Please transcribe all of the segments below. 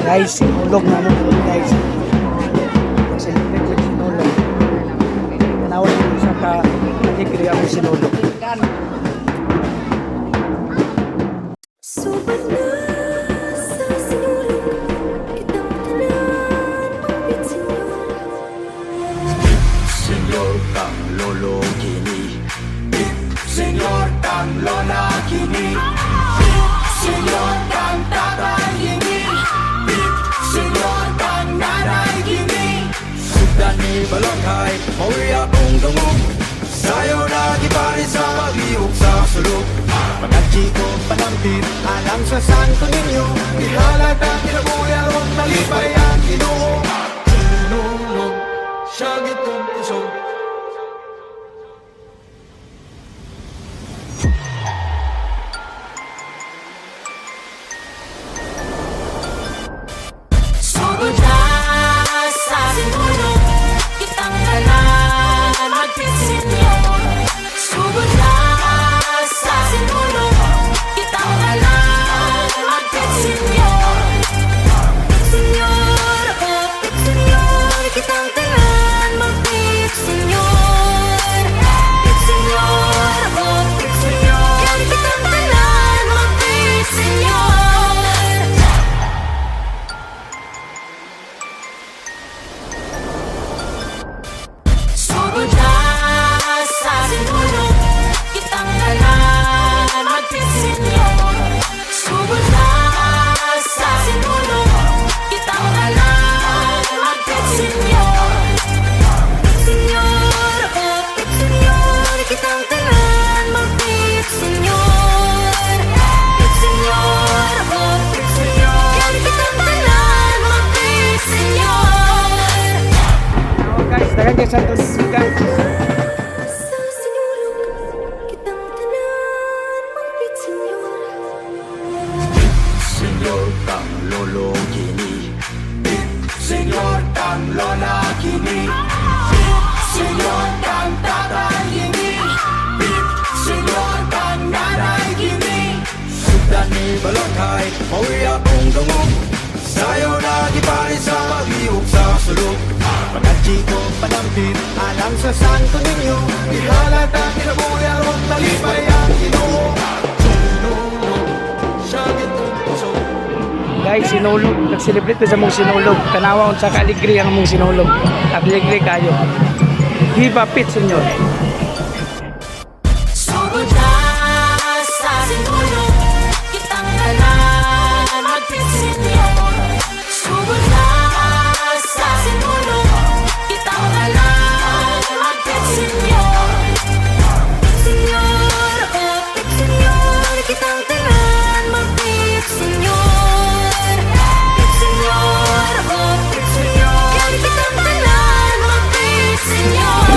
Guys, sinulog na mo guys. Celebrate with sinulog. Tanawa nyo sa ka alegre ang sinulog. Sugod na sa sinulog, kitang tanan magpit-senyor. Senyor kang lolo kini. Senyor kang lola kini. Senyor kang tatay kini. Senyor kang nanay kini. Sugdan ni Balokhay, mao'y akong dungog. Sayo na gipari sa paglihok sa sulok. Pag-adji ko panampit, alang sa Santo Niño. Ihalad ang kinabuhi aron malipay ang Ginoo. Sinulog, siya gitong kusog. Sugod na sa sinulog, kitang tanan magpit-senyor. Sugod na sa sinulog, kitang tanan magpit-senyor. Pit-senyor, oh pit-senyor, kitang tanan magpit-senyor. Pit-senyor, oh pit-senyor, kitang tanan magpit-senyor. Sugod na sa sinulog, kitang tanan magpit-senyor. Sugod na sa sinulog, kitang tanan magpit-senyor. Pit-senyor, oh pit-senyor, kitang tanan magpit-senyor. Pit-senyor, oh pit-senyor, kitang tanan magpit-senyor. Oh, guys, daghang kay Santo Niño guys. Sa sinulog, kitang tanan magpit-senyor. Senyor kang lolo kini. Senyor kang lola kini. Senyor kang tatay kini. Senyor kang nanay kini. Sugdan ni Balokhay, mao'y akong dungog. Sayo na gipari sa paglihok sa sulok. Pag-adji ko panampit, alang sa Santo Niño. Ihalad ang kinabuhi aron malipay ang Ginoo. Sinulog, siya gitong kusog. Guys, sinulog. Nag-celebrate sa mong sinulog. Tanawa unsa ka alegre ang mong sinulog. Alegre kayo. Viva Pit, senyor. Sugod na sa sinulog, kitang tanan magpit-senyor. Sugod na sa sinulog, kitang tanan magpit-senyor. Pit-senyor, oh pit-senyor, kitang tanan magpit-senyor. Pit-senyor, oh pit-senyor, kitang tanan magpit-senyor.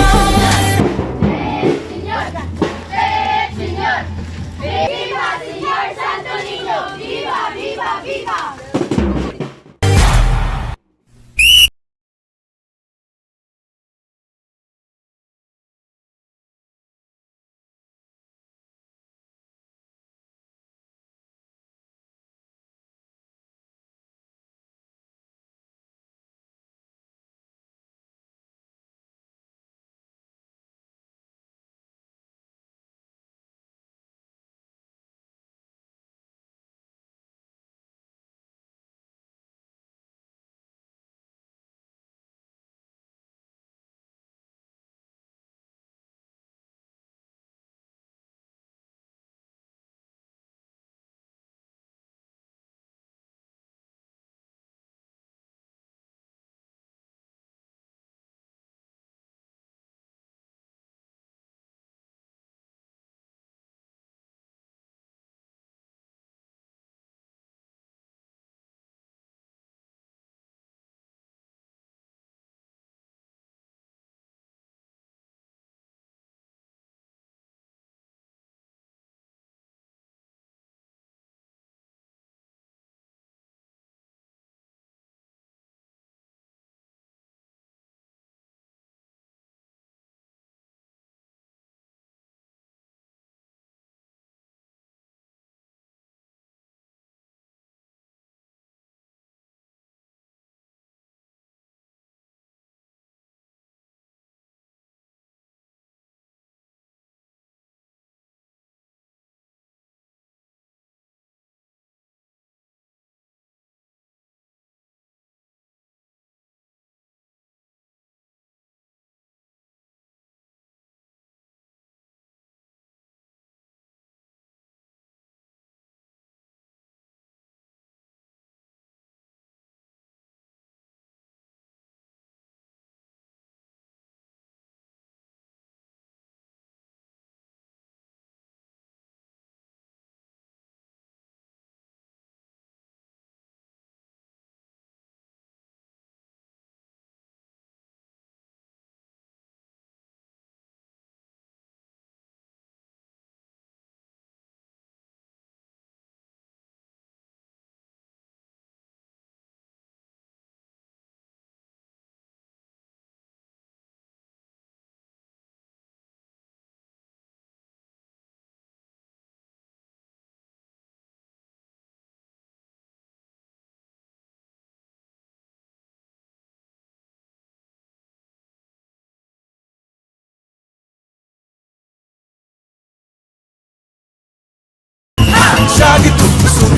Siya gitusok.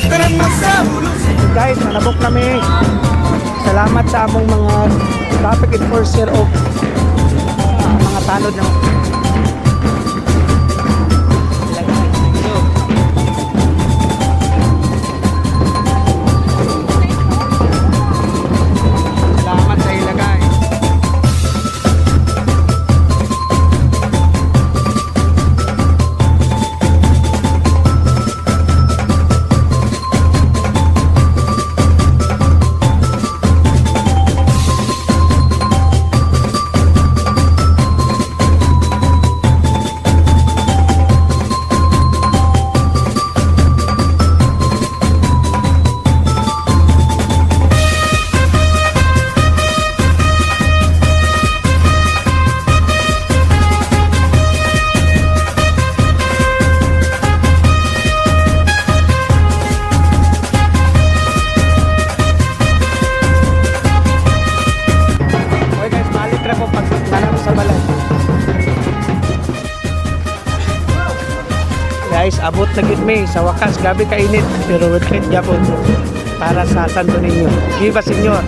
Tanan magsahulog. Guys, nanabok nami. Salamat sa among mga traffic enforcer o mga tanod na. Salamat sa ila, guys. Okay guys, balik ra ko pag nanam sa balay. Guys, abot na gid mi sa wakas, grabe kainit pero worth it gyapon para sa Santo Niño. Viva Señor.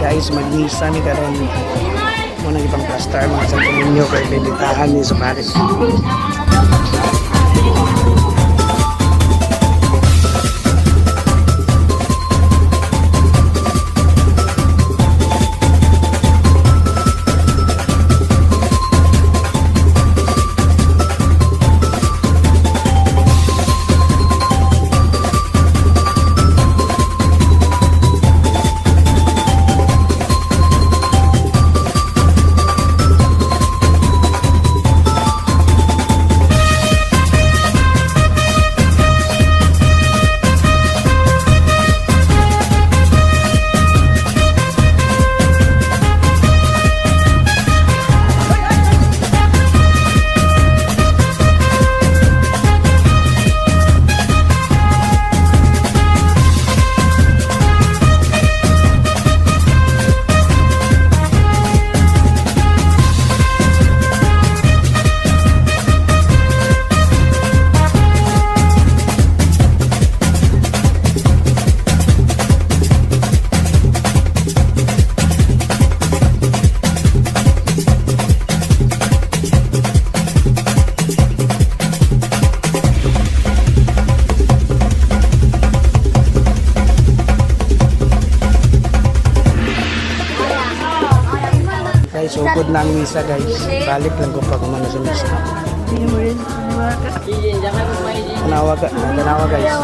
Guys, magmisa ni karon. Mo nang ibang plaster mga Santo Niño kay bibitahan ni sa pare. Guys, sugod na ang misa, guys. Balik lang ko pag umano sa misa. Tanawa, tanawa, guys.